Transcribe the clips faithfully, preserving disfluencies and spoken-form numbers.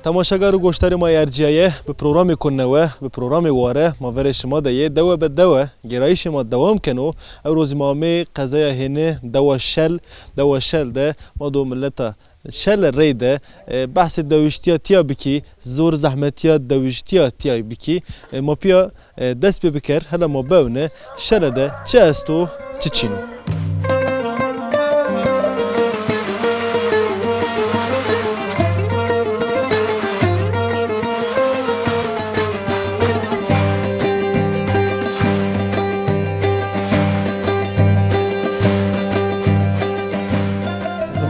Temaşegar û goşdarê ma yê erciyaye, bi programê ku newe, bi programê ware, ma verê şima de yê, dewe be dewe, gêrayîşê ma dewam keno. Ewro zî ma amê qezaya Hêni, dewa Şel, dewa Şel de, ma do mileta Şel rê de, e, behsê dewiştiya tiya bikî, zor zehmetiya dewiştiya tiya bikî. E, ma piya, e, dest pê biker, hela ma bewne, Şele de çi esto, çi çîn o.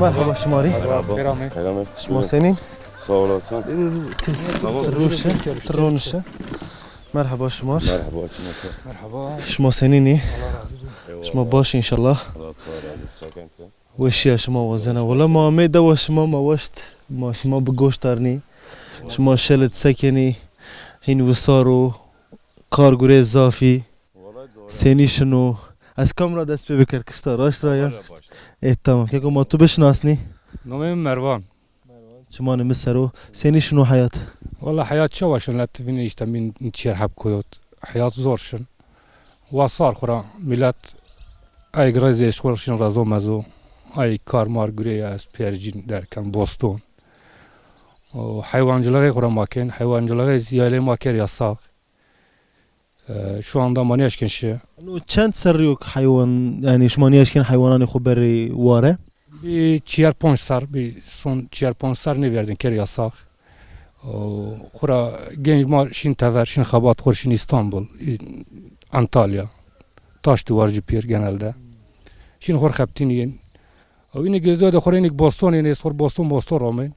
Merhaba şima rî. Merhaba. Selam. Şima senîn? Sağ olasın. Ti, ti rûşe, ti rûnişe. Merhaba şima. Merhaba, şima sağ. Merhaba. Şima senîn î? Allah razı olsun. Eyvallah. Şima baş înşallah. Allah razı olsun. Weşiya şima wazena. Wala ma amê dewa şima ma weşt, ma şima bi goş darnî. Şima Şele de sekenî, hîn wisar o, kar gurê zafî, senî şino. Ez kamera dest pê biker kişta raşt ra ya. E, tamam. Keko ma tu bişinasnî? Nomê min Mervan. Çimanê min ser o. Senî şino heyat? Wala heyat çawa şin, let bîne işte min çiyer heb koyot. Heyat zor şin. Wa sar xura millet ay rêzê ji xwe şin rezo mezo. Ay kar mar gurê ya ez percîn derken boston. O heywancılığı xura ma kên. Heywancılığı ziyalê ma ker yasak. Ee, şu anda ma nêşkin şi. Eno çend serrî yok heywan, yani şima nêşkin heywananê xwe berê ware? Bir çiyer ponc ser, bir son çiyer ponc ser nêverdin ker yasak. O, xura genç ma şin tever, şin xebat xur, şin İstanbul, İ-, Antalya. Taş duvarcı piyer genelde. Şin xur xeptin yin. O, yine gözde de xur inik Boston, yine xur Boston, Boston romen.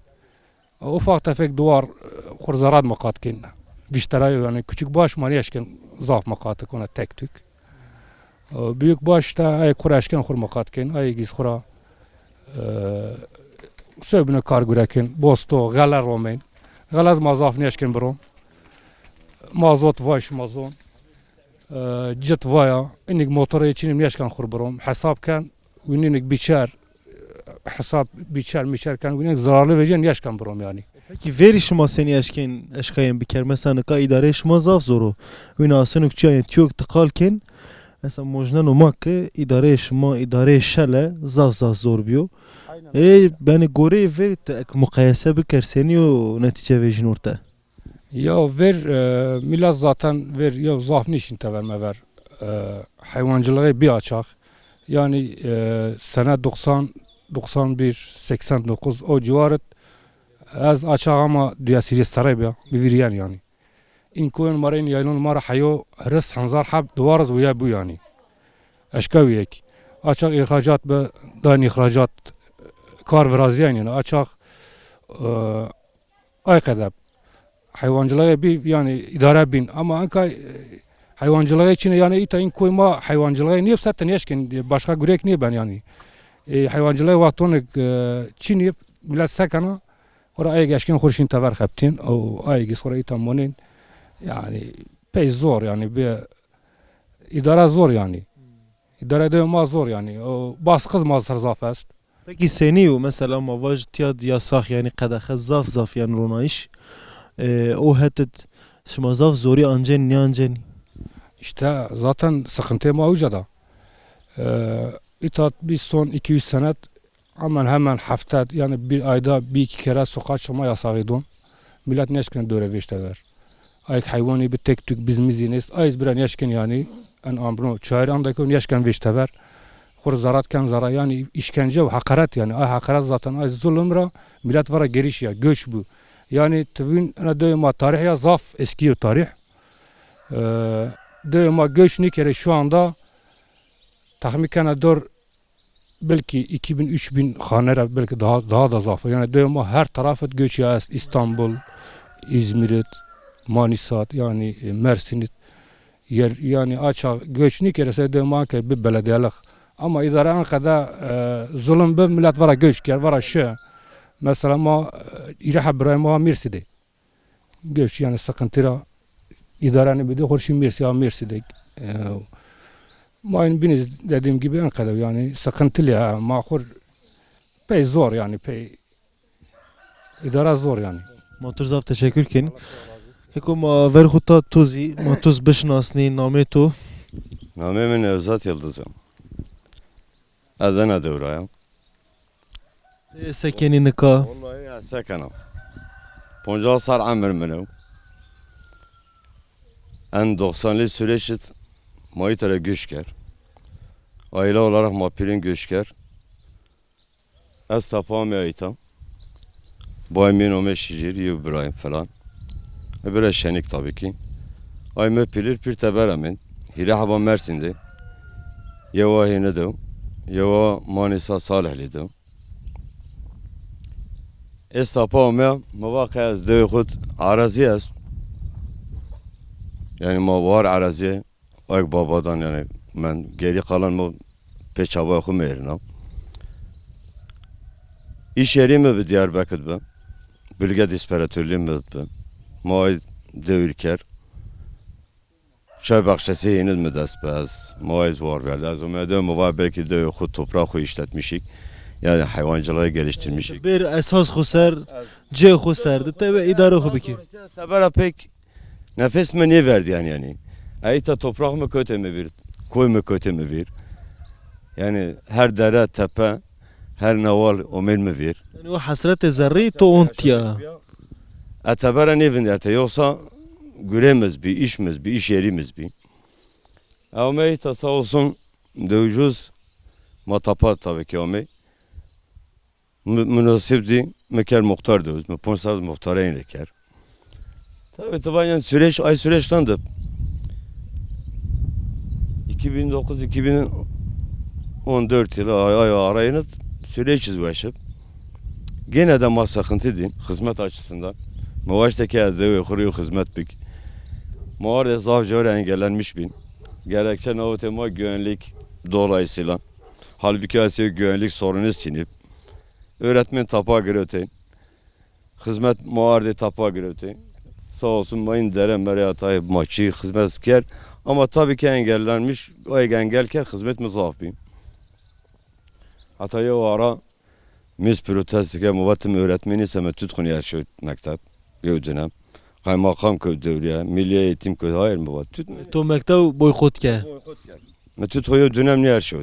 Ufak tefek duvar, e, xur zerat miqat kên. Bîştera yani küçük baş ma nêşkin zaf miqat kona tek tük. E, büyük baş da ay xur eşkin xur miqat kên. Ay giz xura, e, söbüne kar gurekin. Bosto, gele romen. Gele ma zaf nêşkin biro. Mazot vaş mazon. E, cit vaya. Inik motorê çinim nêşkin xur birom. Hesap ken. Wîninik biçer. Hesap biçer miçer ken. Wîninik zararlı vecen nêşkin birom yani. Peki verî şima senî eşkên, eşkayên biker? Mesela nika îdareyê şima zaf zor o. Wîna asenok çiyayên çiyok tiqal kên. Mesela mojnen û ma ki îdareyê şima, îdareyê Şele zaf zaf zor biyo. Aynen. Ê, yani goreyê verî te ek muqayese biker, senî yo netîce vejîn orte? Ya ver, e, milat zaten ver ya zaf nişin tever mever. E, heywancılığı bir açak. Yani, e, sene doksan, doksan bir, seksen dokuz o civarı ez açak ama dünya siriyes terebiya, bir viriyen yani. İn koyun mara in yaylon mara hayo hris hanzar hab duvarız uya bu yani. Eşka uyek. Açak ihracat be, dan ihracat kar viraziyen yani. Açak, e, ay qedep. Heywancılığı bir yani idare bin. Ama anka, e, heywancılığı için yani ita in koyma heywancılığı niye zaten yaşkin başka gürek niye ben yani. E, heywancılığı vatonuk, e, çin yip millet sekana. Ora ay geçkin xurşin tever xeptin. O ay gis xura ita monin. Yani pey zor yani bir idare zor yani. İdare de ma zor yani. O baskız ma ser zaf est. Peki senî û mesela ma vaj tiya yasax yani qedexe zaf zaf yani ronayış. Ee, o hetit şima zaf zorî ancen niancen? İşte zaten sıkıntı ma uca da. Ee, itat bir son iki üç senet hemen hemen hafta yani bir ayda bir iki kere sokağa çıkma yasağı don. Millet neşkin dore veşteler. Ayek hayvanî bi tek tük bizmizî nêst. Ayz bira nêşkin yanî en amrino. Çayir andaki nêşkin vêş tever. Xur zarat ken zara yanî işkence û hakaret yanî. Ay hakaret zaten ay zulüm ra millet vara geriş ya, göç bu. Yanî tivin ena döwê ma tarih ya zaf eski yo tarih. Ee, döwê ma göç nikere şu anda tahmin kena dor belki iki bin, üç bin xanera belki daha, daha da zaf. Yani döwê ma her tarafet göç ya est. İstanbul, İzmirit, Manisat, yani, e, Mersinit. Yer, yani aça göç nikere se döwê ma ke bi belediyelik. Ama idare Ankara'da, e, zulüm bi millet vara göç ker, vara şi. Mesela ma, e, îre ha birayê ma Mirsî de. Göç yani sıkıntı ra idare ne bide xurşi Mirsî ya Mirsî de. E, ma in biniz dediğim gibi Ankara'da yani sıkıntılı ya. Ma xur pey zor yani pey idare zor yani. Ma tu zaf teşekkür kin. Keko ma ver xwe ta tu zî, ma tu bişinasnî, namê tu? Namê min Nevzat Yildiz e. Ez ena dewra ya. Tê sekenî nika? Wallahî ez sekena. Poncas sal emir min e. En doksanlî süreçit mayî tere göç ker. Aile olarak ma pîrin göç ker. Ez tapa me ayta. Bay min ome şijir, yew birayim falan. E, bira şenik tabii ki. Ay me pilir pir tebera min. Hîre heba Mersin de. Yewa hêne de. Yewa Manisa Salihli de. Ez tapa ome, me va qe ez dewê xud arazi ez. Yani ma war arazi. Ayk babadan yani ben geri kalan mı peçavaya xu meyrina. İş yeri mi bi Diyarbakır bi? Bölge disparatorluğu mi bi? Maay devirker. Çay bahçesi yenil mi dest bez? Maay zor verdi. Az umede mi var belki de xu toprağı xu işletmişik. Yani hayvancılığı geliştirmişik. Bir esas xu ser, cê xu ser, de te ve idare xu biki. Tebera pek Nefes mi nêverdiyane yani. Eyta toprak mi kote mi vir, koy mi kote mi vir. Yani her dere, tepe, her newal omên mi vir. Yani o hesretê zerrî to ontiya. Etebere nêvinderte, yoksa guremiz bi, işimiz bi, iş yerimiz bi. Ama eyta sağ olsun, dewcuz matapa tabii ki ame. Mü-, münasip dî, mi ker muxtar de, mi ponc sal muxtareyên re ker. Tabii, tabii, yani süreç, ay süreçten de iki bin dokuz, iki bin on dört yılı ay, ay arayını süreç izleşip gene de ma sıkıntı din, hizmet açısından. Mavaştaki de ve kuruyor hizmet bik. Muar da zaf cevre engellenmiş bin. Gerekçe navute ma güvenlik dolayısıyla. Halbuki Asya güvenlik sorunu çinip. Öğretmen tapa girewte. Xizmet muardê tapa girewte. Sağ olsun mayın dere mere atayê maçî xizmet ker. Ama tabii ki engellenmiş. O engel ker xizmet mi zaf bî. Heta yew ara mis protest dike, mi va tim öğretmenî se me tu dixwînî her şey mektep. Yew dönem. Kaymakam kewt dewriye, Milliye Eğitim kewt, hayır mi va? Tut. To mekteb boykot ke. Boykot ker. Me tu dixwe yew dönem niye her şey.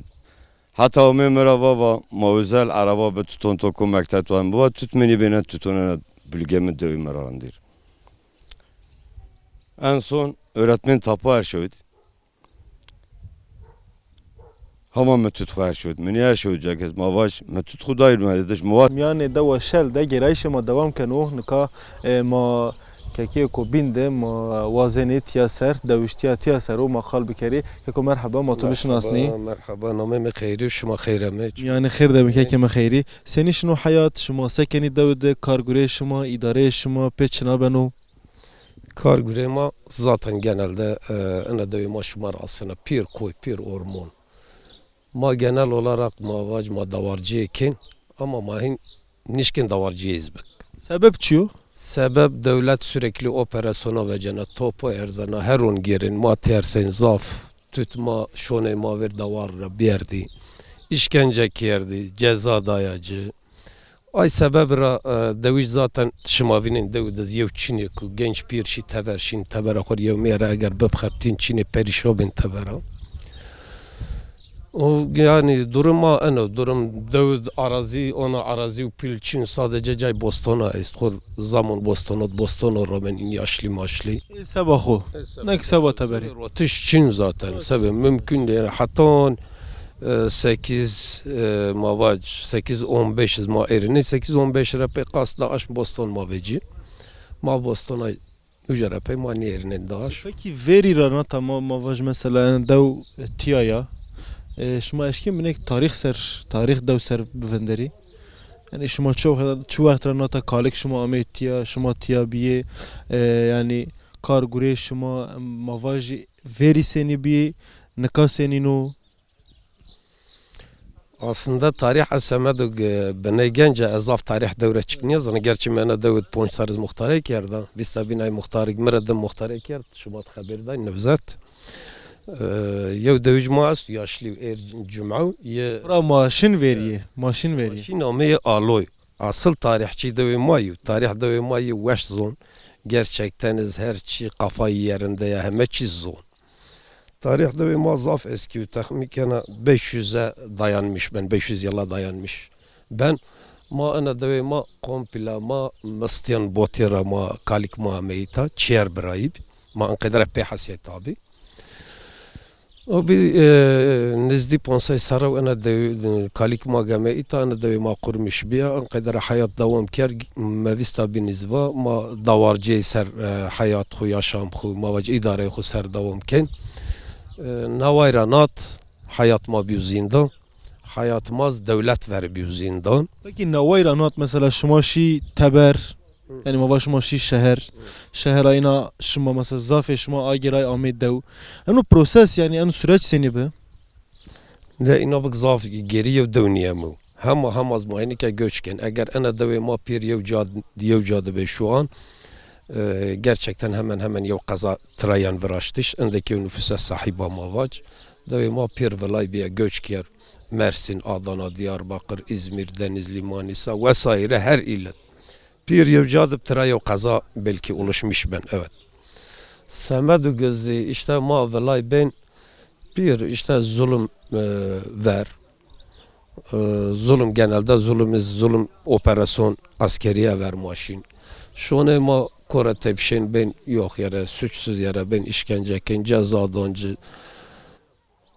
Heta umê min re va, va, ma özel araba bi tuton to ku mektep wan, va tut minî bêne tutonene bilgê min dewî min re randir. En son öğretmen tapa erşewit. Hama min tut xwe erşewit. Min erşewit cekez ma vaş, min tut xwe dayir me diş mi va. Miyanê dewa şel de gêrayîşê ma dewam keno. Nika, e, ma Kekê ku bîn de ma wazenê tiya ser, dewiştiya tiya ser û ma qal bikerî. Keko merheba, ma tu bişinasnî? Merheba, merheba, namê me Xeyrî, şima xeyre me. Yani xêr de bin kekê me Xeyrî. Senî şino heyat, şima sekenî dew de, kar gurê şima, îdareyê şima pê çina beno? Kar gurê ma zaten genelde, e, ina dewê ma şima rasine, pir koy, pir ormon. Ma genel olarak ma vac ma dawarciyê kin, ama ma hin nişkin dawarciyê iz bik. Sebep çi yo? Sebep dewlet sürekli operasyona vecena, topo erzena, her on girin, ma tersen zaf, tut ma şonê ma ver dawar ra biyerdi, işkence kiyerdi, ceza dayacı. Ay sebeb ra, e, dewij zaten şima vînin dew diz yew çînê ku genç pîr şî tever şîn, tevera xwe yew mêre eger bibxeptîn çînê perîşo bin tevera. O yani durum a eno, durum dew arazi, ona arazi û pîl çîn sadece cay bostona est, xur zamon bostonot, bostono romen in yaşlı maşlı. Ê seba xwe. Ê seba. Nek seba teberê. Rotiş çîn zaten, sebê mümkün değil. Hatta on, e, sekiz, e, ma vac, sekiz on beş iz ma êrînê, sekiz on beş re pê qas Daaş Boston ma vecî. Ma Bostona uca re pê ma nêrînê Daaş. Peki verî re nata ma, ma vac mesela yani dew tiya ya. E, şima eşkên binek tarîx ser, tarîx dew ser bivinderî. Yani şima çi wext, çi wext re nata kalik şima amê tiya, şima tiya biyê, e, yani kar gurê şima, ma vajî verî senî biyê, nika senî no? Aslında tarih ez semedo biney gence ez zaf tarih dewre çik niye zana. Gerçi mene dewit ponc sariz muxtarê kerda. Vista binay muxtarik mire de muxtarê kerd. Şubat xeber day Nevzat. Ee, yew dewij ma est yaşlı er cuma ye. Bura maşin veriye, maşin veriye. Maşin ameye aloy. Asıl tarihçî dewê ma yû. Tarih dewê ma yê weş zon. Gerçekten iz her çî qafayî yerinde ya, heme çî zon. Tarih dewê ma zaf eskî û texmîn kena beş yüze dayanmış ben, beş yüz yıla dayanmış ben. Ma ena dewê ma kompla ma mistiyan botê ra ma kalik ma ameyîta, çiyer birayî bi. Ma enqedere pê hesê tabî. O bi, e, nizdî pansay serre ena dew-, kalik ma gemeyîta, ena dewê ma qurmiş biya, enqedere heyat dewam ker, mevîsta bî nizva, ma dawarcê ser, e, heyat xu, yaşam xu, ma vac îdareyê xu ser dewam ken. E, nawayra nat, heyat ma bîyo zîndan. Heyat ma z dewlet ver bîyo zîndan. Peki nawayra nat mesela şima şî teber, Hı. yani ma va şima şî şeher, Hı. şehera îna şima mesela zafê şima agêray amê dew. Eno proses yani eno süreç senî bi? De îna bik zaf gêrî yew dew nîyemo. Hema hema z ma hinike göç ken. Eger ena dewê ma pêr yew ca, yew ca dibe şu an, e, gerçekten hemen hemen yew qeza tirayan viraştiş. Endekî yew nüfusa sahîba ma vac. Dewê ma pêr vilay biye göç kiyer. Mersin, Adana, Diyarbakır, İzmir, Denizli, Manisa vesaire her illet. Pêr yew ca dib tira yew qeza belkî oluşmiş ben, evet. Semed û gizî, işte ma vilay bên pêr, işte zulüm, e, ver. E, zulüm genelde zulüm, zulüm operasyon askeriye ver maşîn. Şonê ma kore tepşên bên yok yere, suçsuz yere bên işkence ken, ceza doncî.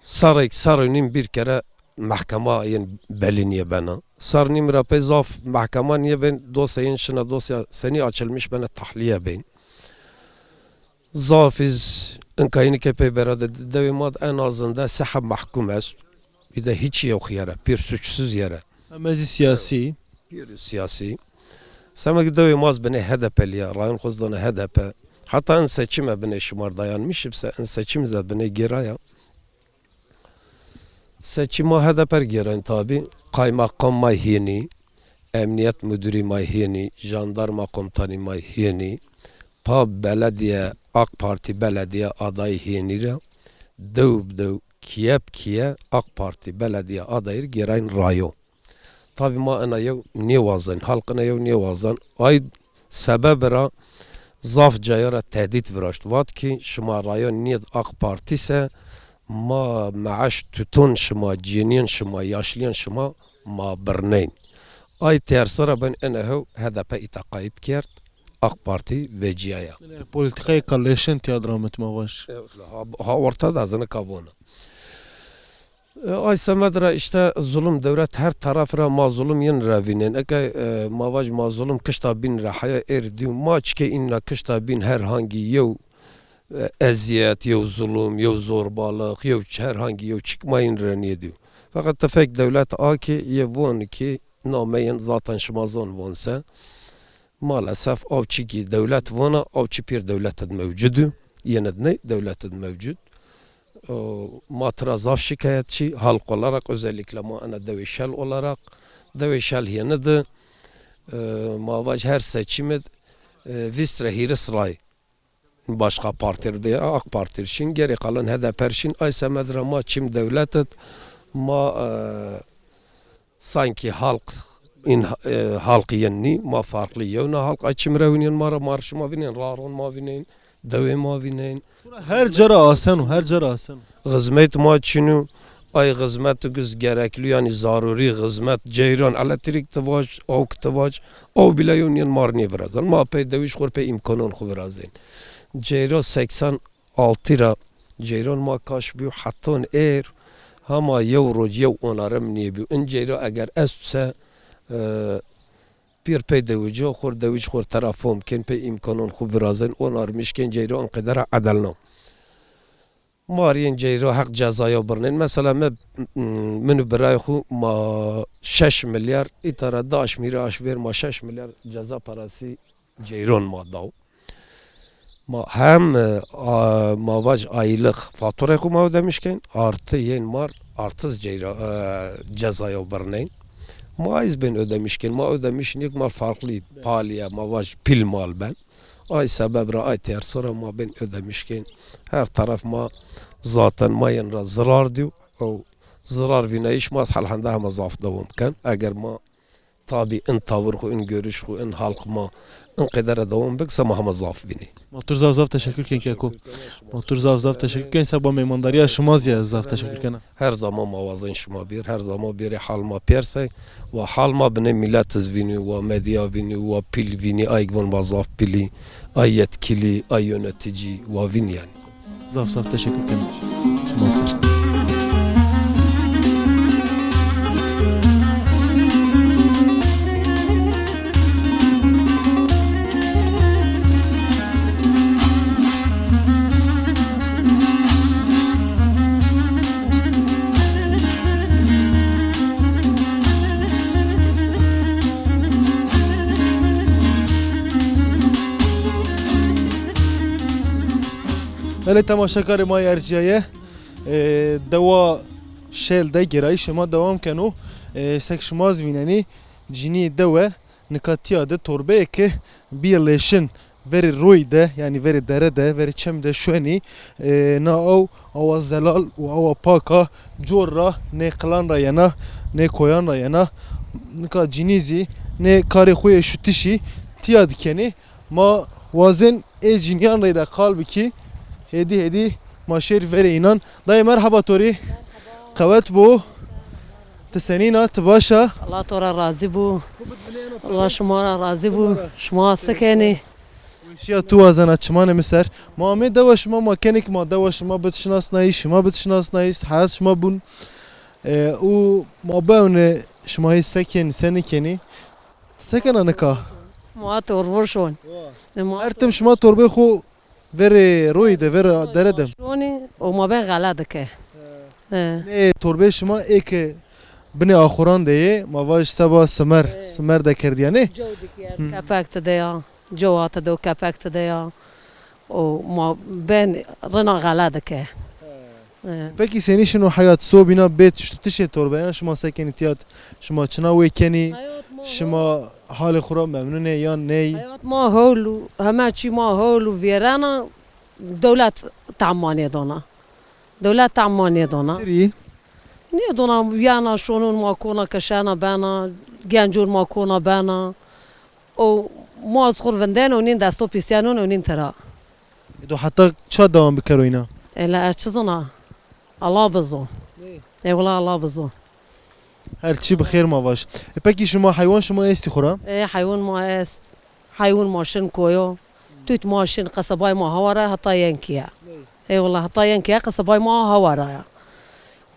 Serrek, serr û nîm bir kere mehkema yên belî nîye bena. Serr nîm ra pey zaf mehkema nîye bên, dosyayên şina dosya senî açılmış bena tahliye bên. Zaf iz inkayînike pey bera de dewê ma de en azinde sê heb mehkum est. Bir de hiç yok yere, pir suçsuz yere. Heme zî siyasî. Pir siyasî. Semek dewê ma z binê H D P'liya, rayon xwe z dana H D P. Heta en seçime binê şimar dayanmiş, bise en seçim ze binê gêraya. Seçîma H D P r gêrên tabî, qaymakam may hênî, emniyet müdürî may hênî, jandarma komutanî may hênî, pa belediye, AK Parti belediye adayî hênî re, dew bi dew, kiye bi kiye AK Parti belediye adayî re gêrayîn rayo. Tabî ma ena yew nêwazên, halq ena yew nêwazan. Ay sebeb ra zaf caya ra tehdît viraşt. Vat ki şima rayon niyet AK Parti se, ma meaş tuton şima, cêniyên şima, yaşliyên şima ma birneyn. Ay tersa ra ben ene hew H D P îta qayîb kerd, AK Parti veciyaya. Yine politikayê kalleşên tiya diramet ma baş. Evet, ha, ha orta da zini kabona. E, ay semed ra işte zulüm devlet her taraf ra ma zulüm yin re vînên. Eke, e, ma vaj ma zulüm kişta bîn re heya êr dîw ma çike înna kişta bîn herhangi yew, e, eziyet, yew zulüm, yew zorbalık, yew ç-, herhangi yew çik ma yin re niyê dîw. Fakat tefek devlet a ki ye von ki nameyên zaten şima zon von se. Maalesef ew çi ki dewlet vana, ew çi pêr dewlet id mewcud û, yên id ney dewlet id mewcud. O, ma tira zaf şikayetçî, halk olarak, özellikle ma ena dewê Şel olarak, dewê Şel yeni di, e, ma vaj her seçim id, e, vîst re hîris ray başka partir de, AK Partir şin, geri kalan H D P r şin, ay semed re ma çim dewlet id, ma, e, Sanki halk, in, e, halk yen nî, ma farklı yewna halk. Ay çim re winên ma re, ma re şima vinên, raron ma vinên, dewê ma vinên. Her cara asen û, her cara asen û. Xizmet ma çin û, ay xizmet û giz gerekli, yani zaruri xizmet, ceyran, elektrik tivac, awk tivac, aw bile yew niyên ma re nêvirazan. Ma pey dewiş xur pey imkanon xu virazên. Ceyra seksen altî ra ceyran ma kaş bîyo heton êr, hema yew roj yew onarim nêbîyo. In ceyra eger est se, e, pîr pey dewico xur, dewic xur tera fom kên, pey îmkanon xu virazên, onarmiş kên ceyra in qedera edelna. Mariyên ceyra heq cezaya birnên. Mesela me, min û birayê xu ma şeş milyar, îtara da aşmîre aşvêr ma şeş milyar ceza parası ceyran ma daw. Ma hem, e, a, ma vac aylık faturayê xu ma ödemiş kên, artı yên mar artız ceyra, e, cezaya birnên. Ma iz bên ödemiş kên, ma ödemiş niyek mal farklı paliye, ma vac pil mal ben. Ay sebeb ra, ay tersa ra ma bên ödemiş kên. Her taraf ma zaten ma yên ra zirar diyo. O zirar vînayış ma helhende hema zaf dewam ken. Eger ma Tabî in tavir xwe, in görüş xwe, in halk ma in qedere dewam bik, se ma hema zaf bînî. Ma tu zaf zaf teşekkür ken keko. Ma tu zaf zaf teşekkür ken, seba mêmandariya şima zî ez zaf teşekkür kena. Her zaman ma wazên şima bîr, her zaman bêrê hal ma pêrsey, wa hal ma binê millet iz vînî, wa medya vînî, wa pîl vînî, ay gvon ma zaf pîlî, ay yetkilî, ay yöneticî, wa vînî yani. Zaf zaf teşekkür ken. Şima ser. Belê temaşekarê ma yê erciyayê, e, dewa Şêl de gêrayîşê ma dewam keno. E, sek şima zî vînenî, cinî dewe nika tiya de torbeyeke bîye lêşin verê royî de, yanî verê dere de, verê çem de şuenî, e, na aw, awa zelal û awa paka cor ra nê qilan ra yena, nê koyan ra yena. Nika cinî zî nê karê xwe yê şutişî tiya dikenî. Ma wazên ê cinîyan rê de qal bikî. Hêdî hêdî ma şêr verê înan. Dayê merheba torî. Qewet bo. Ti senîna, ti baş a? Allah to ra razî bû. Allah şima ra razî bû. Şima sikenî. Weşiya tu wazena çimanê min ser. Ma amê dewa şima ma kenê ki ma dewa şima bitişinasnayî, şima bitişinasnayî, heyat şima bûn. E, û ma bewne şima hê sekenî, senikenî. Sekena nika? Ma torboşon. Her tim şima torbê xwe verê royî de, verê dere de. Şonî û ma ben xela dike. He. Nê torbê şima ê ke binê axuran de yê, ma vaj seba simer, simer de kerdiye nê? Cow dike, kepek ti de ya. Cowa ti de û kepek ti de ya. Û ma ben rina xela dike. He. Pekî senî şino heyat sobîna bê tişt-, tişê torbeyan şima sekenî tiyat, şima çina wê kenî, şima halê xwe ra memnûn ê yan ney? Heyat ma hol û heme çî ma hol û vêrena dewlet tam ma nêdona. Dewlet tam ma nêdona. Çirî? Nêdona yana şonûn ma kona keşena bena, gencûn ma kona bena. Û ma ez xwe vindên û nîn desto pîsyenûn û nîn tira. Ê do heta ça dewam bikero îna? Ela ez çi zona? Allah bizo. Ê wela Allah bizo. Her çi bi xêr ma vaj. E, pekî şima heywan şima êstî xwe ra? Ê heywan ma est. Heywan ma şin koyo. Tut ma şin qesebay ma hawara heta yenkiye. Ê wela heta yenkiye qesebay ma hawara ya.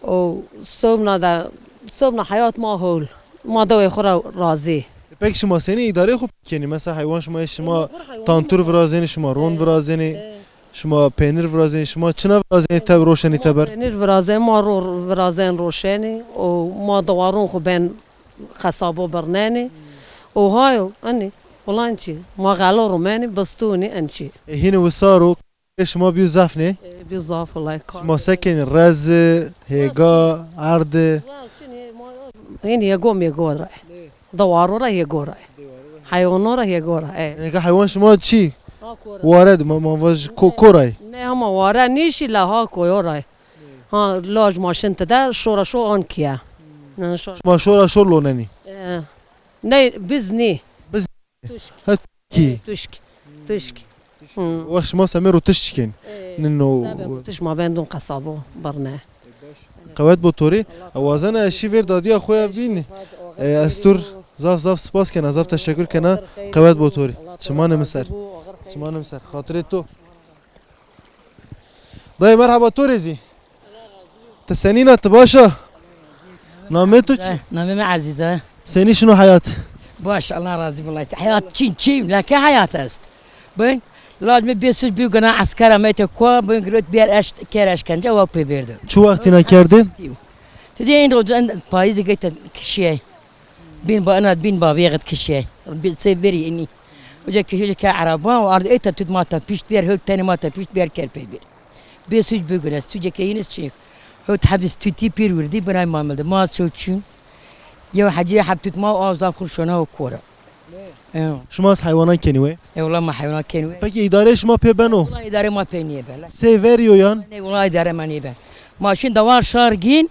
Û sobna de, sobna heyat ma hol. Ma dewê xwe ra razî. Pek şima senî îdareyê xwe kenî? Mesela heywan şima yê şima tantur virazênî, şima ron virazênî, şima peynir virazênî, şima çina virazênî tev roşenî teber? Peynir virazên, ma ro virazên roşenî û ma dewaron xwe bên qesabo birnenî. Û hayo, enî, ulan çi? Ma xelo rumenî, bistûnî, en çi? E, hînî wisaro Ê şima bîyo zaf nê? Ê, bîyo zaf, wellahî, kar. Şima se kenî? Rez, hêga, erd? Hîn hêgo mêgo re. Dewaro re hêgo re. Heywanora hêgo re, ê. Hêga heywan şima çi? Ha, kor e. Ware di, ma, ma vaj ko-, kor e? Ne, hema ware nîşî le ha koyo re. Ha, laj maşin ti de, şora şo an kiye. Ne, şo- Şima şora şor lonenî? Ê, ne, biz nî. Biz Tuşk. Ha, tuşkî. Tuşk. Tuşk. Hmm. Wext şima semêr û tişt çikên. Ee, nino. Tişt ma bendun qesabo birne. Qewet bo torî. Wazena ez şî vêr dadiya xwe ya bîn. Ee, ez tur zaf zaf spas kena, zaf teşekkür kena. Qewet bo torî. Çimanê min ser. Çimanê min ser. Xatirê to. Dayê merheba to rêzî. Ti senîna, ti baş a? Namê tu çi? Namê min Ezîz e. Senî şino heyat? Baş, Allah razî, wellahî. Heyat çin çin, leke heyat est. Bin, laj min bê suç bî guna eskera me te ku, bin girot biyer eş, ker eşkence wa pê bêrdi. Çi wextî ne kerdê? Tu dê in roz, in payîzê geyte kişiye. Bin ba ina bin ba vêxit kişiye. Bin sê verî inî. Uca kişiye ke ereba û ard êta tut mata pişt biyer, hol tenê mata pişt biyer ker pê bir. Bê suç bigune, suceke yine çi? Hot hebis tuti pir wirdi, binay mamildi. Ma çoçun. Yew heciye heb tut ma, o zaf xurşona o kora. Ew. Şima ez heywanan kenî wê? E, wela ma heywanan kenî wê. Peki îdareyê şima pê beno? Wela îdare ma pê niyê be. Sê verî yo yan? Ne, wela îdare ma niyê be. Ma şin dawar şar gîn,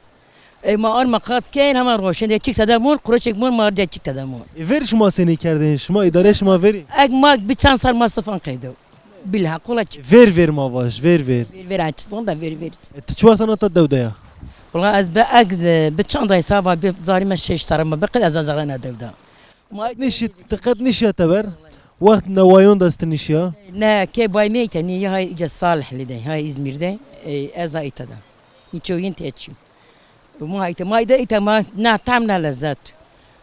Ê, ma ar ma qat keyn, hema roşên de çik tede mon, qureçek mon, ma ar de çik tede mon. Ê, ver şima senî kerdin, şima îdare şima verî? Ek ma bi çand sar ma sifan qeydo. Bilha, qola çik. Ver ver ma vaj, ver ver. Ver ver, aç son da ver ver. E, tu çi wextan ta dew de ya? Wala ez be ek, e, bi çand ay sava bi zarî me şeş sar ma be qed ez azagana dew da. Ma nişit, tu qet nişiya te ber? Wext newayon dest nişiya? Ne, ke bay me ite, ni hay ica Salihli de, hay İzmir de, e, ez ha ite de. Niço yin te çim. Ma ite, ma ite, ite ma ne tam ne lezzet.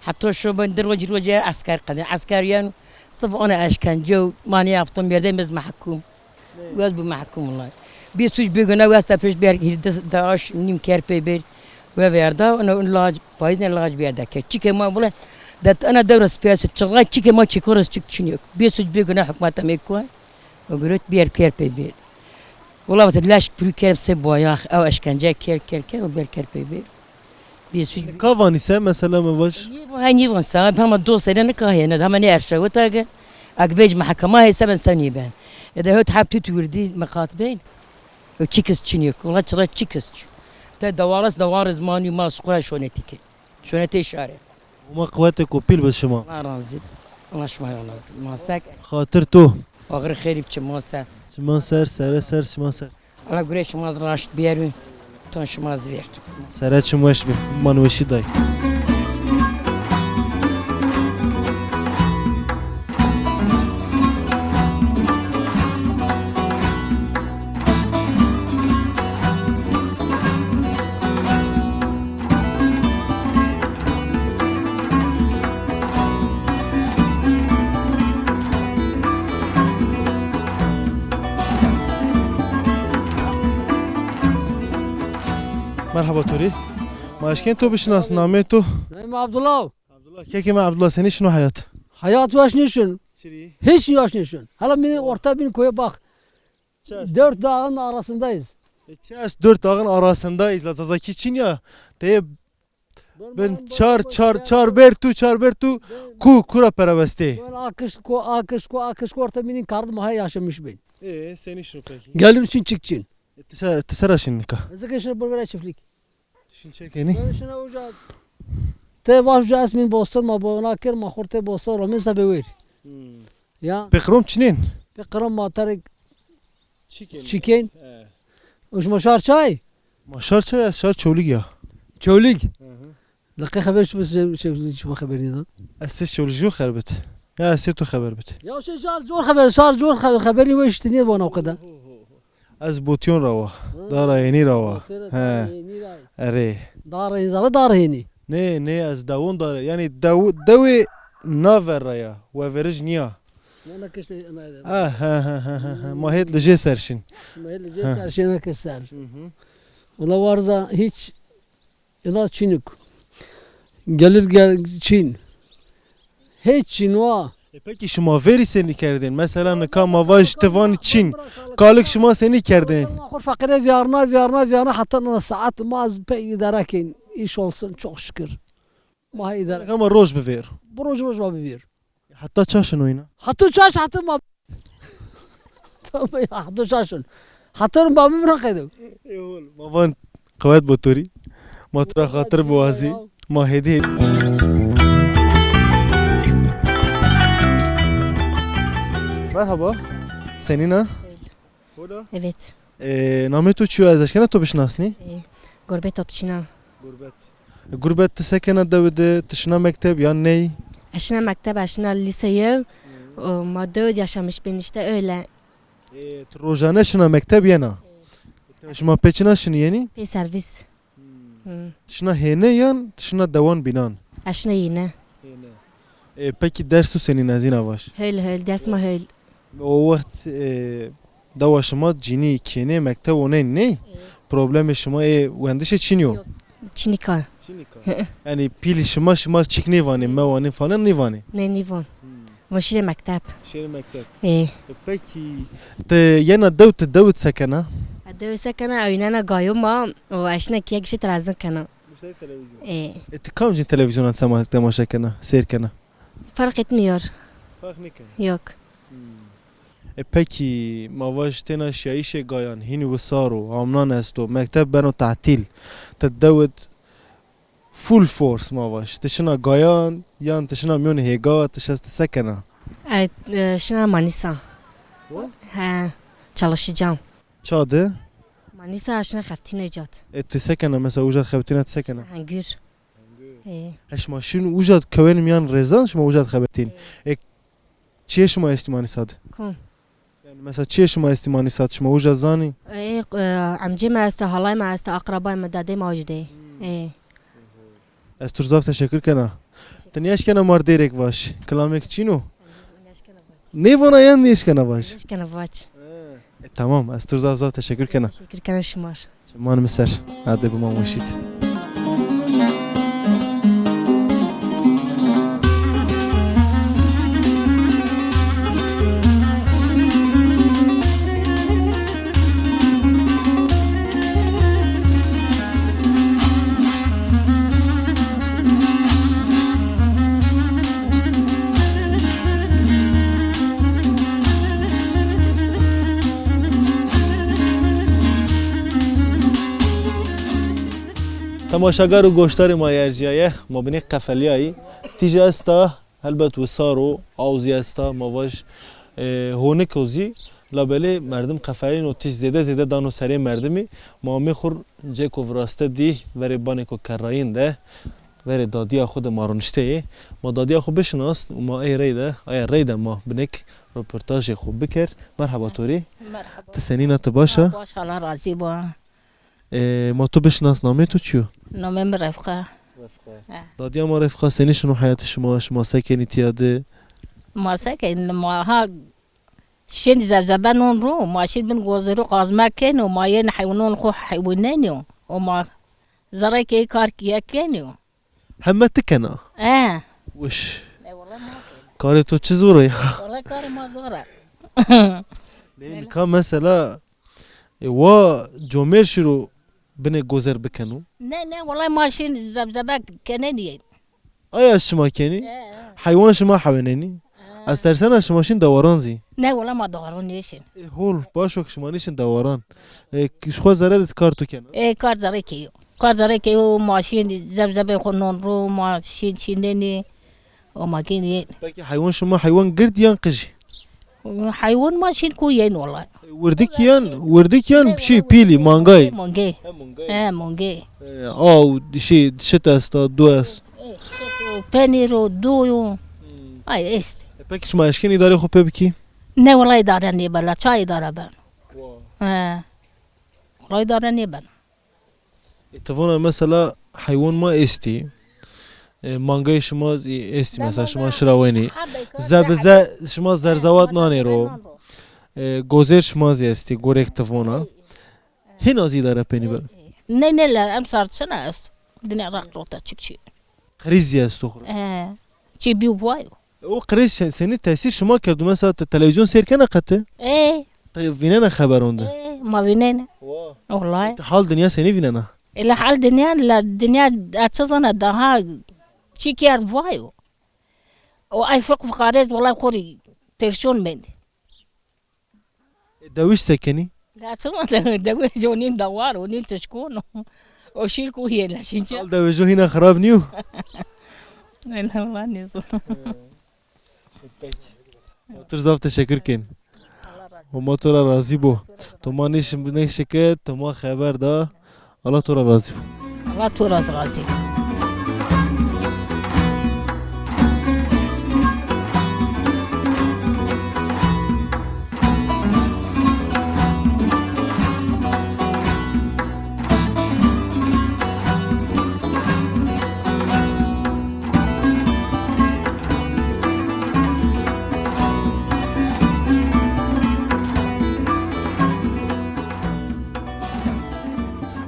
Hatta şu ben de roci roci esker kadın, esker yan sıf ona eşkence, mani yaptım yerde biz mahkum. Wez bû mehkum wellahî. Bê sûc bê guna westa pêş ber hîrdeh daş nîm ker pê ber. We verda, ona un lac, payîzne lac ber deke. Çike ma bile, det ana dewra spiyasi çiğla çike ma çikoras çik çin yok. Bê sûc bê guna hukmata me kuwa. O gürüt ber ker pê ber. Wala vate leş pürü ker se boyax, ew eşkence ker, ker, ker, o ber ker pê ber. Bê sûc bê. Ka vanî se, mesela me vaj. Nî bu, he, nî van se, hema dost ene ne kahê ne, hema ne erşawet age. Ag vej mahkema hese ben sen nî ben. Ya da hot hap tut wirdi meqat ben. O çikis çin yok. Ola çıra çikis çin. Te dawaras dawaris mani ma sukura şonetike. Şonete şare. Huma quwetê ku pîl bi şima. Allah razı. Allah şima razı. Masek. Xatir tu. Axir xêrî biçe masa. Şima ser, sere ser, şima ser. Ala gure şima raşt biyerû, ton şima zivêrt. Sere çim weş bi, man weşî day. Merhaba Torî. Ma eşkên to bişinas, namê to? Namê me Abdullah. Abdullah, kekê me Abdullah, senî şino heyat? Heyat yaş nişin. Çirî? Hiç yaş nişin. Hala min orta bin koya bak. Çest. Dört dağın arasındayız. E, çest, dört dağın arasındayız. La Zazakî çin ya. Te bin çar, çar, çar ber tu, çar ber tu. Ku, kura perawestê? Ben akış ko, akış ko, akış ko orta minin kardım ha yaşamış ben. E, senî şino peki? Gelin için çıkçın. E, ti se-, ti sera şin nika? Zikir şino bir çiftlik. Şin çekenî? Ben şuna uca. Te vaş uca esmin bostan ma bona kir ma xurte bostan romin sabe wer. Hmm. Ya. Pekrom çinên? Pekrom ma tarek çiken. Çiken. He. Uş ma şar çay? Ma şar çay, şar çolîg ya. Çolîg? Hı hı. Laqe xeber şu şey, şey, şu xeber nî da. Ez siz çolîg jû xerbit. Ya ez tu xeber bit. Ya şey şar cor xeber, şar cor xe-, xeberî we işte niye bana o kadar? Ez Botyon rawa. Hı. Dara Yênî rawa. Botyon, he. Dara Yênî rawa. Erê. Dara Yênî zara Dara Yênî. Nê, nê, ez dewon dara. Yani dew-, dewê naver raya. We verij niya. Ne, ne kişte, ne, ne. Ah, ha, ha. Ma hêt li jê ser şin. Ma hêt li jê ser şin, ne kişte. Hı hı. Ula warza hiç Ina çinik. Gelir gel çin. Hiç çin wa. E, peki şima verî senî kerdin? Mesela nika ma vaj ti van çin. Kalik şima senî kerdin? Xur fakire viyarna, viyarna, viyarna, hatta na saat ma az pek idare kin. İş olsun, çok şükür. Ma idare. Ama roj bivêr. Bu roj roj ma bivêr. Heta çaşin oyna. Heta çaş, heta ma. Tamam ya, heta çaşin. Heta ma bibra qedim. Eyvallah. Ma van qewet bo torî. Ma tu ra xatir biwazî. Ma hêdî hêdî. Merhaba. Senîna? Hola. Evet. Ee, namê tu çi yo? Ez eşkena tu bişinasnî? Ee, Gurbet Opçina. Gurbet. Gurbet, tu sekena dewi de, tu şina mekteb yan ney? Eşina mekteb, eşina lise yew. Hmm. O, ma dewi de yaşamış bin işte öyle. Ee, tu rojane şina mekteb yena? Ee. Şima pê çina şini yenî? Pê servis. Hmm. Hmm. Tu şina hêne yan tu şina dewan bînan? Eşina yine. Hêne. Ee, peki ders tu senî nezîna vaş? Höl, höl, ders ma höl. O wext, e, dewa şima cînî, kênê, mekteb û neyên, ney? Ê. Problemê şima ê wendişê çin yo? Yok, çinika. Çinika. Hı hı. Yani pîlî şima, şima çik nêvanê, mewanê falan nêvanê? Ne, nêvan. Hmm. Van şîrê mekteb. Şîrê mekteb. Ê. E, peki, te yena dew, te dewit sekena? Ha, dewit sekena, ew nena gayo ma, o eşine kiye gişê televizyon kena. Gişê televizyon. Ê. E, te kam cîn televizyonan sema-, temaşe kena, seyr kena? Fark etmiyor. Fark neke. Yok. Hmm. E, peki, ma vaj têna şiyayîşê gayan, hînî wisar o, amnan esto, mekteb beno tatîl. Te dewit, full force ma vaj. Tu şina gayan, yan tu şina miyon hêga, tu şes tu sekena? E, e, şina Manisa. He, çalışacağım. Ça de? Manisa şina xeftîne cat. E, tu sekena, mesela, uca xeftîne tu sekena? Hengür. E. He, şima şin uca kewen miyan rezan, şima uca xebetîn. E. E, çiye şima estî Manisa de? Kom. Yani, mesela, çiye şima estî Manisa de, şima uca zanî? E, e, emcê me este, halay me este, akrabay me, dadê me uca de. Hmm. E. Ez tur zaf teşekkür kena. Teşekkür. Te nêşkena mar dêrek vaş. Kilamek çîno? Nêvana yan nêşkena vaş? Nêşkena vaş. E, tamam, ez tur zaf zaf teşekkür kena. Teşekkür kena şima. Şeman mi ser. Hadi bi man weşît. Temaşegar û goşdarê ma yerjiyaye, ma binê qefeliyayî. Tîje esta, helbet wisar û aw zî esta, ma vaj, e, honik o zî. Labelê merdim qefelîn û tîj zêde zêde dano serê merdimî. Ma amê xur cêko viraste dî, verê banêko kerrayîn de, verê dadiya xwe de ma ronişteyê. Ma dadiya xwe bişinas û ma ey reyde, aya reyde ma binek roportajê xwe biker. Merhaba torî. Merhaba. Ti senîna, ti baş a? Baş, Allah razî bo. E, ma tu bişinas, namê tu çi yo? Namê min Refqa. Refqa. He. Dadiya ma Refqa, senî şino heyatê şima, şima se kenî tiya de? Ma se kenî, ma ha şên zebzebe non ro, ma şên bin gozero qazme kenî, ma yên heywanon xo heywinenî, û ma zerrekê kar kiye kenî. Heme ti kena? E. Wiş. E, wala ma kenî. Karê to çi zor e ya? Wala karê ma zor e. Lê nika mesela, e, wa comêr şiro binê gozer bikeno? Ne, ne, wala ma şên zebzebe kenenî. Aya şima kenî? E, e. Heywan şima hewinenî? E. Ez tersena şima şin dewaran zî. Ne, wala ma dewaran nêşin. E, hol, baş o ki şima nêşin dewaran. E, ki ji xwe zere de kar tu kena? E, kar zerê keyo. Kar zerê keyo, ma şin zebzebê xwe non ro, ma şin çînenî. O ma kenî. Peki heywan şima heywan gird yan qijî? Heywan ma şin ku yên wala. Wirdik yan, wirdik yan şey pîlî, mangay. Mangê. He, mangay. He, mangê. E, aw, şey, şit esta, du est. E, şit o, penîr o, du yo. Hmm. Ay, est. E, peki şima eşkên îdarê xwe pê bikî? Ne, wala îdare nêbe, la ça îdare ben. Wa. He. Wala îdare nêben. E, ti vana mesela heywan ma estî. E, mangayê şima zî estî, mesela şima şira wenî. Zebize şima zerzewat nanê ro. E, gozêr şima zî estî, gorek ti vana. Hîna zî îdare pênî be. Ne, ne, la em sar çi ne est. Dinya raqt rota çik çi. Kriz zî esto xwe. E, çi bî vayo. O qirêj se-, senî tesîr şima kerdo? Mesela te televîzyon seyr kena qe ti? Ê. Te vînena xeberon de? Ê, ma vînena. Wa. Wallahî. Te hal dinya senî vînena? Ê, la hal dinya, la dinya, a çi zana daha çi kerd vayo. O ay fiq fiqarêz wallahî xorî perşon mend. E, dewiş se kenî? La çima de-, dewiş o nîn dawar, o nîn tişkon o. O şîr ku hiyê la şînce. Al dewijo hîna xirab nîyo. Ela wala nêzon. E, peki. Otur zaf teşekkür ken. Homa to ra razî bo. To ma nêşin-, nêşike, to ma xeber da. Allah to ra razî bo. Allah to ra razî bo.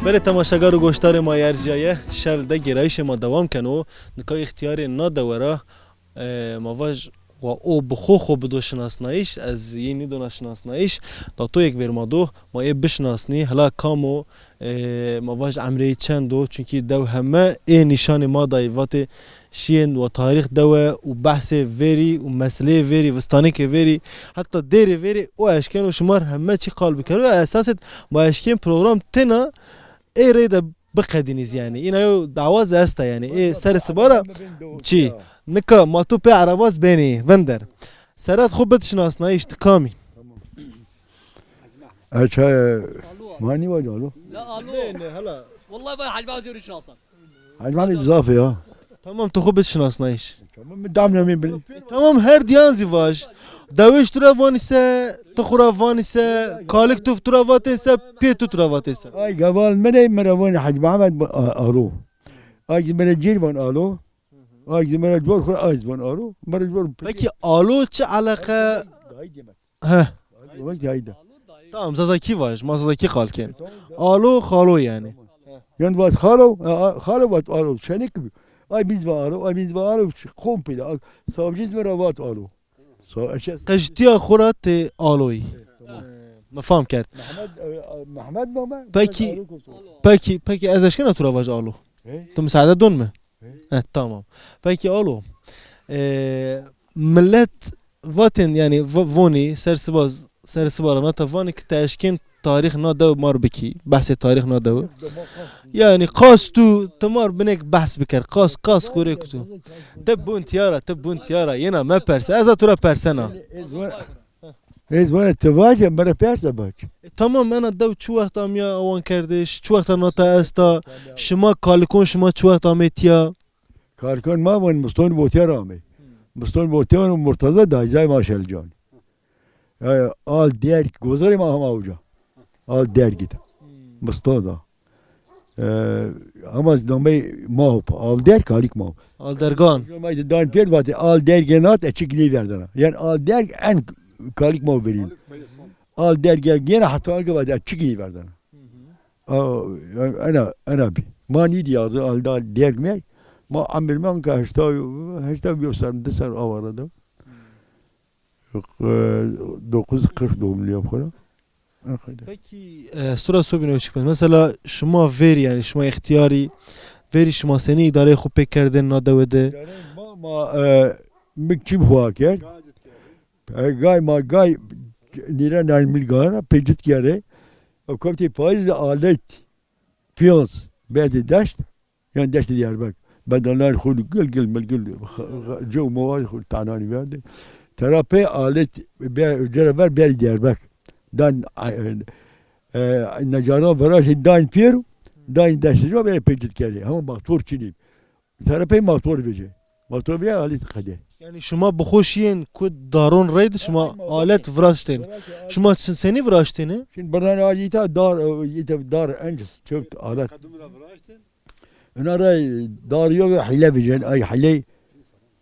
Belê temaşegar û goşdarê ma yerjiyaye, şev de gêrayîşê ma dewam keno. Nika îxtiyarê na dewera, e, ma vaj wa o bi xwe xwe bido şinasnayîş, ez yê nîdona şinasnayîş, da to yek vêr ma do, ma ê bişinasnî, hela kam o, e, ma vaj emrê çend o, çunkî dew heme ê nîşanê ma dayî, vatê şiyên wa tarîx dewe û behsê vêrî û meseleyê vêrî, vistanêkê vêrî, heta dêrê vêrî o eşkeno şimar heme çî qal bikero. Ya esasê ma eşkên program têna ê rê de biqedînî zî yanî. Îna yo dawa zî esta yanî. Ê ser sibara çi? Nika ma tu pê erebaz benî vinder. Seret xwe bit şinasnayîş, tu kamî? Eçe mani var alo. La alo. Ne, ne, hala. Vallahi ben Hacı Mahmut Yürüyüş alsam. Hacı Mahmut zaf ya. Tamam, tu xwe bit şinasnayîş. Tamam, min dam ne min bil. Tamam, her diyan zî vaj. Dewêş tu re vanî se, tu xwe re vanî se, kalik tu tu re vatê se, pê tu tu re vatê se. Ay, gaval min ê, min re vanî Hacı Mahmut bu, a-, alo. Ay, min re cîr van alo. Ay, min re cor xwe ay van alo. Min re cor. Peki alo çi eleqe? Dayı demek. Heh. Demek dayı da. Tamam, Zazakî vaj, ma Zazakî qal ken. Alo, xalo yani. Yan vat xalo, e, a-, xalo vat alo, çenik. Ay biz va alo, ay biz va alo, komple. Savcı min re vat alo. Sa-, eşe- Qejtiya xwe re tê aloyî. Tamam. Me fam kerd. Mehmet, e, a-, Mehmet name? Peki, Mehmet alo. Peki, peki ez eşkena tu re vaj alo. He? Tu misaade don mi? He? He, tamam. Peki alo. E, millet vatên yani v-, vonî ser sibaz, ser sibara nata vanî ki te eşkên tarîx na dew mar bikî, behsê tarîx na dew. Yani qas tu, tu mar binek behs biker, qas, qas gore ku tu. Te bun tiyara, te bun tiyara, yena me perse, ez a tu ra persena. Ez var, ez var, te vace, bana perse bac. E, tamam, ena dew çi wext amiya awan kerdiş, çi wexta nata esta, şima kalikon şima çi wext amê tiya? Kalikon ma van, Miston Botiya ra amê. Miston Botiya û Murtaza dayzay ma Şelcan. E, al derg, gozarê ma hema uca. Al dergî de. Miston da. E, ama namey ma hop, al derg, kalik ma hop. Al dergan. Ma de dan pêr vate, al dergê nat, e, çik nî verdana. Yani al derg en kalik ma verîn. Al dergê gene heta algı vate, e, çik nî verdana. A, ena, ena bi. Ma nî diyardı, al da derg me. Ma emir man ka heşta, heşta bir sene, di sene avara da. E, dokuz kırk doğumluyum falan. Peki, e, sura sobîne uçik ben. Mesela şima verî, yani şima ihtiyarî, verî şima senî îdareyê xwe pê kerdin na dewe de? Yani ma, ma, e, mik çim xwa kerd. E, gay ma gay nîre nayn mil gana pêcit kere. E, kotî payîz alet piyaz berdî deşt. Yan deştê Diyarbek. Bedelan xwe gil gil mil gil, xa-, xa-, cew mewad xwe tananî verdi. Terapê alet be, cere ver berdî Diyarbek. Dan, e, e, necaran veraşê dan pêr, dan deştê jo bere pêcit kere. Hema motor çinî. Terapê motor vece. Motor vece alet qede. Yani şima bi xwe şiyên ku daron reydi şima alet viraştên. Şima çi-, senî viraştêne? Şimdi buradan alita dar, e, ita dar enc çöp alet. Ina re dar yo ve hile vecen, ay hile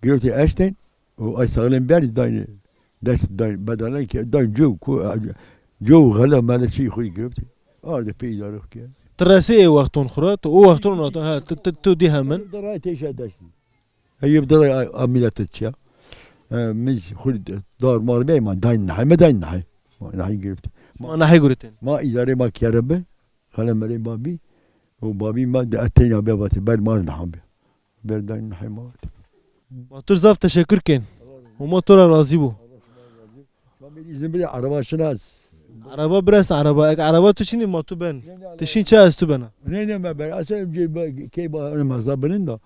girti eşten, o ay sağlam beri dayne, dest dayne, bedelen ki dayne cu, ku, cu gala mele şey xo girti. Arde pe idare ki. Tu resê ê wexton xura, tu o wexton ona, ha, tu, tu, tu di hemen. Daray teşe desti. Eyüp daray amilete çiya. E, miz xur dar mar be ma dayne, me dayne. Ma nahî girti. Ma nahî guritin. Ma idare ma kere be. Xele merê babî û babî me di eteyna be vatê ber mar niha be. Ber dayîn nihê ma vatê. Ma tu zaf teşekkür ken. Û ma tu ra razî bû. Ma bir izin bide araba şinas. Araba bires araba. Ek araba tu çinî ma tu ben. Tu şîn çi ez tu bena. Ne ne me ber. Asıl önce key ba ne mazda benin da.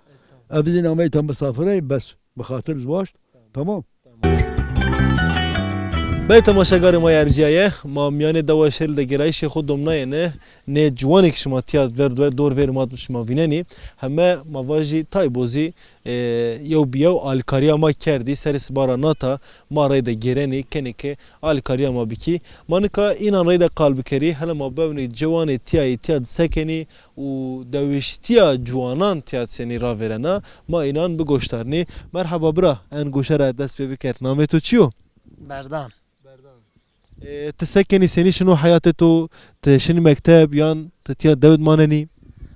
Ev izin ameyta misafire bes. Bi xatir ji baş. Tamam. Belê temaşegarê ma yê erciyayê, ma miyanê dewa şerî de gêrayîşê xwe domnayêne, nê ciwanê ki şima tiya ver, ver, dor vêr ma şima vînenî, heme ma vajî tay bozî, e, yew bi yew alîkariya ma kerdî, serê sibara nata ma rey de gêrenî, kenê ke alîkariya ma bikî. Ma nika înan rey de qal bikerî, hele ma bewnî ciwanê tiyayê tiya disekenî, û dewiştiya ciwanan tiya senî ravêrena, ma înan bigoştarnî. Merhaba bira, en goşe ra dest pê biker. Namê to çi yo? Berdan. Berdan. E, ti se kenî, senî şino heyatê to, ti şinî mekteb yan ti tiya dewid manenî?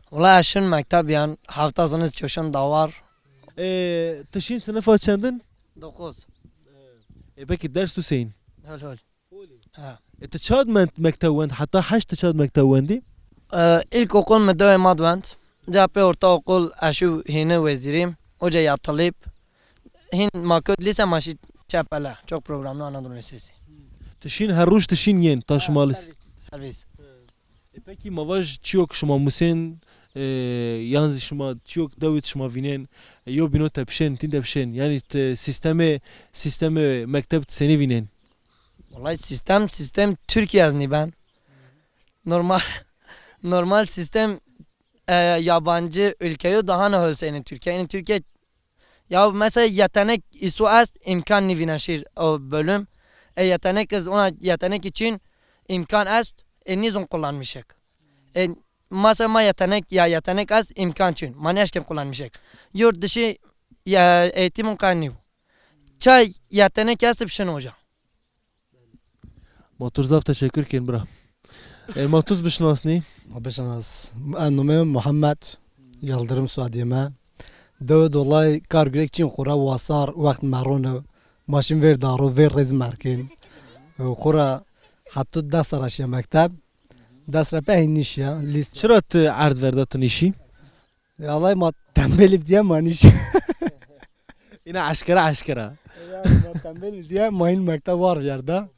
Wala ez şin mekteb yan hafta ziniz çoşin dawar. E, ti şin sinifa çendin? Dokuz. E, peki ders tu seyîn? Hol hol. Ha. E, tu çad me-, mekteb wend, heta heşt tu çad mekteb wendî? E, ilkokul mi dewê ma wend. Ca pê ortaokul eşu hîni wezîrîm. Oca ya talib. Hîn ma kut lise ma şî çepele. Çok programlı Anadolu Lisesi. Tu şîn her roj tu şîn yên, ta şima lis- Servis, servis. E, peki ma vaj çi yok şima musên, E, yan zî şima çiyok dewit şima vînên, e, yo bîno tepişên, tîn tepişên. Yanî ti sîstemê, sîstemê mekteb ti senî vînên? Wallahî sîstem, sîstem Tirkiye ez nîben. Normal, normal sîstem, e, yabancı ülkeyo daha ne hoseynin Tirkiye. Yani Tirkiye Ya mesela yetenek îso est, îmkan nîvîne şîr o bölüm. E, yetenek iz ona yetenek için îmkan est, e, nîzon kullanmışık. E, mesela ma yetenek ya yetenek est, îmkan çin. Ma neşkem kullanmışık. Yurt dışı ya, eğitim o kadar nîyo. Çay yetenek est, pişin hoca. Ma tu zaf teşekkür kin bira. E, ma tu bişinasnî? Ma bişinas. En nomê Muhammed Yıldırım soyadê me. Dewe dolay kar gurek çin xura wasar wext merone. Maşin ver daro ver rez merkin. Xura hatta dest ra şiya mekteb. Dest ra pehî nişiya. Lis. Çira tu erd verda tu nişî? Ya Allah ma tembelî diye ma nişiya. Îna eşkera eşkera. Ya, ma tembel diye ma hîn mekteb war viyarda.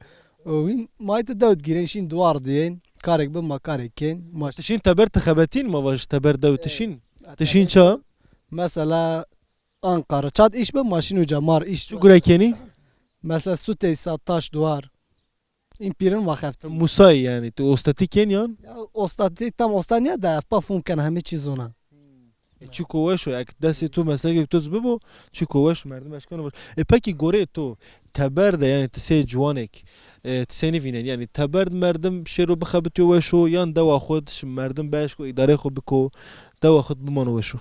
Û hîn ma hîn dewt girên şîn duar diyên. Karek bi ma karek kên. Ma Ti şîn teber ti xebetîn ma vaj teber dew ti şîn. Ti şîn ça? Mesela Ankara. Çat iş bi ma şîn uca mar iş. Çi gure kenî? Mesela Suteysa taş duvar. În pîrin ma xeftin. Musayî yani, tu ostatî kên yan? Ya, ostatî, tam osta niye de, ev pa fûn ken hemî çî zona. E, çiko weş o, ek destê tu meslekek tu bibo, çiko weş merdim eşkano baş. E, pekî gorê tu teber de yani ti sê ciwanek, e, ti senî vînen? Yani teber de merdim şêro bixebitiyo weş o, yan dewa xwe de şi merdim beşko îdarê xwe biko, dewa xwe de bimano weş o?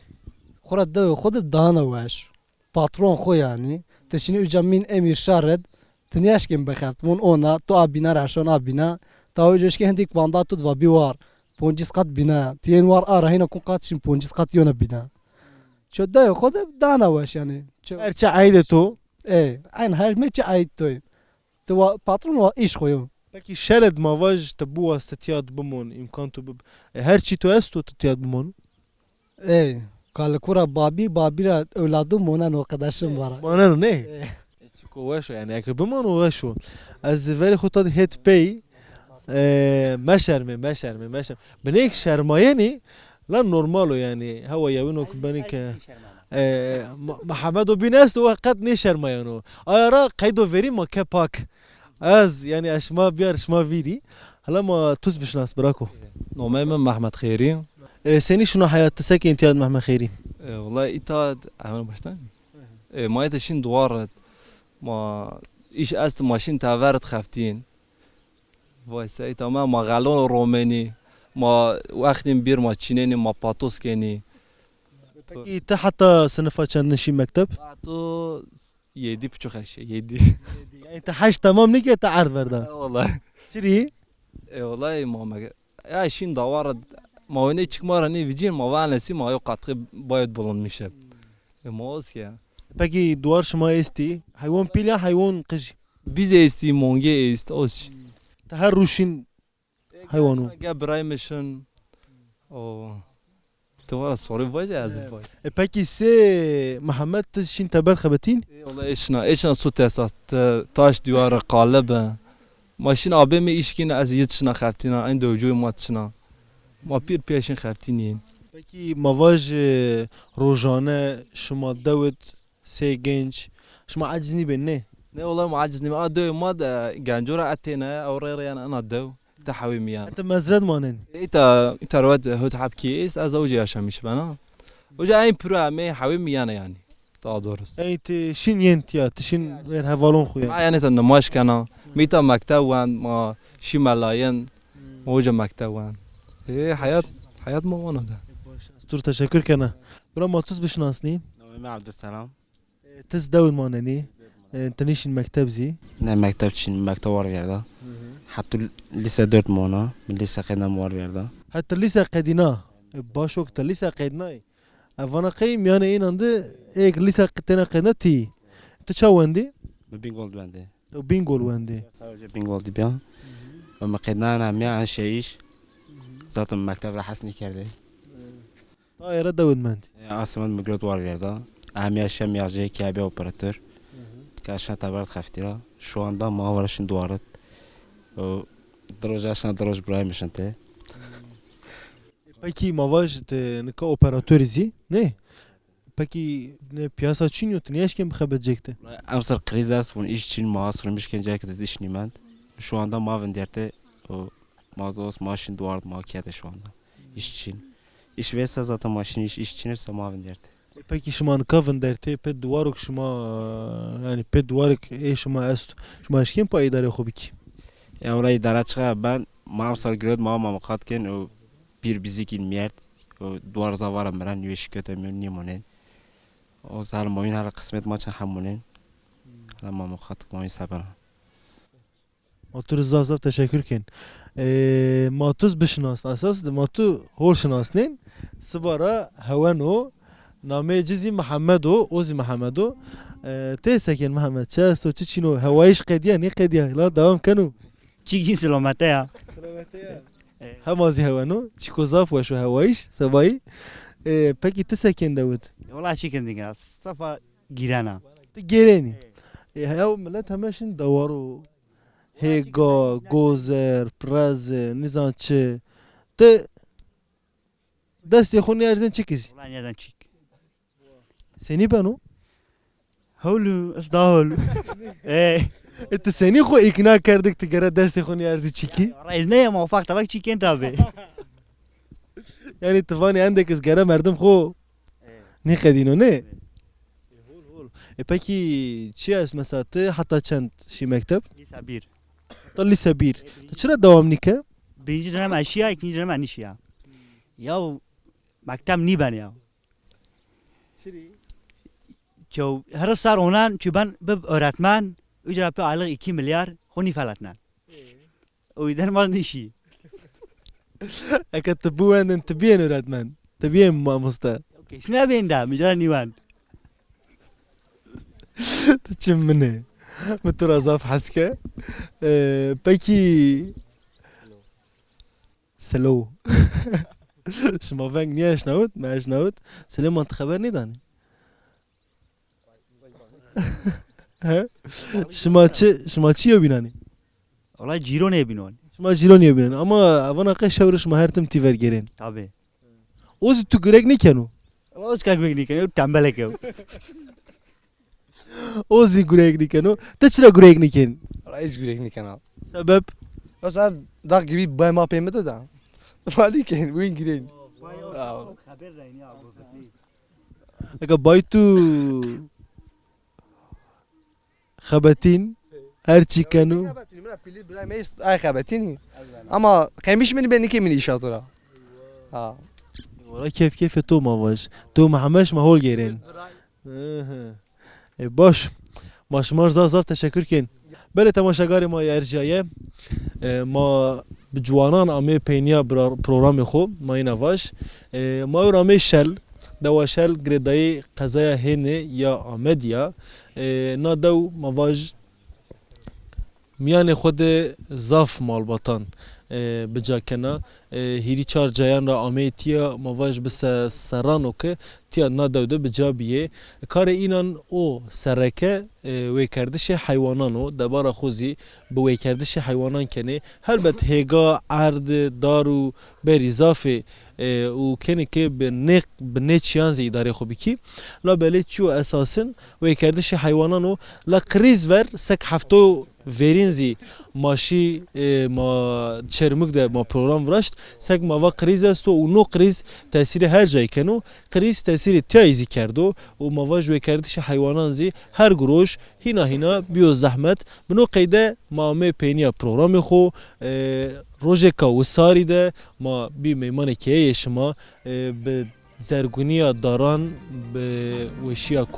Xura dewa xwe de dana weş. Patron xwe yani. Ti şinî uca mîn emîr şared, ti niyaşkên bixeft. Von ona, tu a bîna re şon a bîna. Ta uca şkê hindik vanda tu diva bî war. Poncîs qat bîna. Ti yên war a re hîna kun qat şin poncîs qat yona bîna. Ço dayê xwe de dana weş yani. Ço Her çi eydê tu. Ê, eyn her me çi eyd tu. Tu wa patron wa iş xwe yo. Pekî şered ma vaj te biwaz te tiyad bimon, îmkan tu bib. E, her çî tu esto tu tiyad bimon? Ê, ka li kura babî, babî ra ewladu monen o qedeşim vara. Monen o ne? Ê. E, çiko weş o yani, eke bimano weş o. Ez verê xwe tad hêt pey, e, meşermê, meşermê, meşermê. Binêk şermayenî, la normal o yani. Hewa yewin o ku benî ke, e, Ma-, Mihemed o bîn esto, we qet nêşermayeno. Aya ra qeydo verî ma ke pak. Ez, yani, ez şima biyar, şima vîrî. Hala ma tuz bişnas, birako. Nomê min Mehmet Xêrî. E, senî şuna heyat, ti sekên tiyad Mehmet Xêrî? E, wala îta, hemen baştan. E, ma îta şin duwaret. Ma iş est, ma şin tever xeftîn. Vay se îta ma, ma xelon romenî. Ma wextîn bir ma çînenî, ma patos kenî. Peki ti heta sinifa çend nişî mekteb? Hato Yedi buçuk eşe, yedi. Yani te heşt tamam nike te erd verda. Eyvallah. Çirî? Eyvallah, ma me-, ya şin dawara, ma wene çıkma ra ne vicin, ma va nesî ma yo katkı bayat bulunmuş hep. E, ma oz ki ya. Peki duvar şima esti? Hayvan pîl ya, hayvan qij? Biz esti, monge est, oz. Te her ruşin Heywan o. Ge birayê min şin. O. Te wara sorê vay de ez vay. E, peki sê Mihemed, ti şîn teber xebetîn? E, wala êşna, êşna su tesas, te, taş diyar qalib e. Ma şîn abê me îşkîn, ez yit şina xeftîna, en dewcoyê ma çina. Ma pîr pîya şîn xeftînîn. Peki ma vaj, e, rojane şima dewit Sê genç. Şima aciz nîbên, ne? Ne, wala ma aciz nîbên. A dew ma de genco ra etêne, ew rê rê yan ena dew. Te hewî miyan. Te mezred manen. Îta, îta rewet hut hepkî est, ez oca yaşamış bena. Oca en pura me hewî miyane yani. Daha doğrusu. Ey ti şin yen tiya, ti şin ver hevalon xuya. Ha yani te nemaş kena. Mîta mekteb wen, ma şî melayen, ma oca mekteb wen. E, hayat, hayat ma vano de. Tur teşekkür kena. Bira ma tuz bişnasnî? Namê me Abdüselam. E, tiz dewr manenî. E, tenîşin mekteb zî. Ne mekteb çin, mekteb war verda. Hı hı. Hatta lise dört mona, lise qedem war verda. Hatta lise qedîna. E, başok te lise qednay. Evana qey miyane inan de ek lise tena qedna ti. Ti ça wendî? Bi Bingöl wendî. Tu Bingöl wendî. Sadece Bingöl dibiya. Ama qedna na miya en şey iş. Zaten mekteb rahatsız ne kerdi. Tayê re dewid mend. E, Asmet Mugret war verda. Emiya şem ya jê ke be operatör. Hı hı. Ka şa tabarat xeftira. Şu anda ma var şin duaret. O, droja şan droj buraya mişin te. E, Pekî ma vaj te nika operatorî zî, ne? Pekî ne piyasa çîn yo, tu niyeşkên bixebet cek te? Em ser kriz est bûn, iş çîn, ma sirmişkên cek diz iş nîmend. Şu anda ma vinderte o mazos maşin duard ma kete şu anda. İş çîn. İş vêsa zaten maşin iş, iş çînirse ma vinderte. Pekî şima nika vindertê pê duwarok şima, yani pê duwarek ê şima est, şima eşkên pa îdarê xwe bikî? Ya wala îdara çiqa ben ma emsal girot ma ma miqat ken o bir bizikîn miyert o duwar zavara miran nüve şikete mi nîmonen. O zal moyun hala kısmet maça hamunen. Hala ma miqat moyun sabana. Ma tu zaf zaf teşekkür ken. Ee, ma tu bişinas esas, ma tu hol şinasnên. Sibara heweno, namê ci zî Mihemed o, o zî Mihemed o. Ee, tê sekên Mihemed, çi esto, çi çîno, hewayîş qediya, nê qediya, la dewam keno. Çîkî silamete ya. Silamete ya. Hema zî heweno, çîko zaf weş o hewayîş, sebayî. Ee, pekî ti sekên dewit? Wala çîkin dîgin, safa gîrena. Ti gêrenî. Ee, hew millet heme şin dewaro. Hêga, gozer, preze, nizan çi. Ti destê xwe nêerzên çi kizî? Wala nêerzên çîk. Senî beno? Hewlu, ez da hewlu. Ê. E, tu senî xwe îkna kerdik tu gere destê xwe nêerzî çîkî? Wala ez neyê mofaq tabak çîkên tabi. Yani tu vanî endek ez gere merdim xwe nîqedîno ne? Hol, hol. E pekî çi ez mesela ti heta çend şî mekteb? Lîsa bir. Heta lîse bir. Tu çira dewam nîke? Birinci dönem eşiya, ikinci dönem enişiya. Ya mekteb nîben ya. Çirî? Çew her sar onan çi ben bib öğretmen, ücra pe aylık iki milyar, xo nîfeletnen. O yüzden ma nişî. Eke tu biwendin, tu biyên öğretmen. Tu biyên mamoste. Kesin ben de, mücadele niwen. Tu çi min e? Min tu ra zaf hez ke. Ee, pekî. Selo. Şima veng niye eşnawit? Me eşnawit. Silêman tu xeber nêdanî? He? Şima çi, şima çi yobînanî? Wala cîronê bînon. Şima cîronê bînon. Ama evana qey şewr şima her tim tî vergerên. Tabi. O zî tu gurek nîkeno? Wala o zî ka gurek nîkeno, tembelek ew. O zî gurek nîkeno. Te çira gurek nîken? Wala ez gurek nîkena. Sebep? Wesa dağ gibi bay ma pê min de da. Valî ken, wîn girên. Xeber reyni ya. Eke bay tu xebetîn, her çî keno. Xebetîn, min pîlî birayê me est, ay xebetînî. Ama qemiş min bê nike min îşa tora. Ha. Wala keyf keyfê to ma vaj. To Mihemed şima hol gêrên. Hı hı. E, baş. Ma şima zaf zaf teşekkür ken. Belê temaşegarê ma yê erciyaye. E, ma bi ciwanan amê peyniya bira-, programê xo, ma yine vaj. E, ma ewr amê Şel, dewa Şel girêdayê qezaya Hênê ya Amediya. E, na dew ma vaj miyanê xwe de zaf malbatan, e, bi ca kena. E, hîrî çar cayan ra amê tiya ma vaj bi se-, serran o ke tiya na dew de bi ca biyê. Karê înan o sereke, e, wêkerdişê heywanan o, debara xwe zî bi wêkerdişê heywanan kenê. Helbet hêga, erd, dar û berî zafê, e, û kenê ke bi nê, bi nê çiyan zî îdarê xwe bikî. Labelê çiyo esasin wêkerdişê heywanan o. La krîz ver sek hefto verîn zî ma şî, e, ma Çermûg de ma program viraşt. Sek ma va krîz esto û no krîz tesîrê her cayê keno. Krîz tesîrê tiyayê zî kerdo û ma va ji wêkerdişê heywanan zî her gu roj hîna hîna biyo zehmet. Bi no qeyde ma amê peyniya programê xo, e, rojeka wisarî de ma bî meymanê keyeyê şima, e, bi zergûniya daran, bi weşiya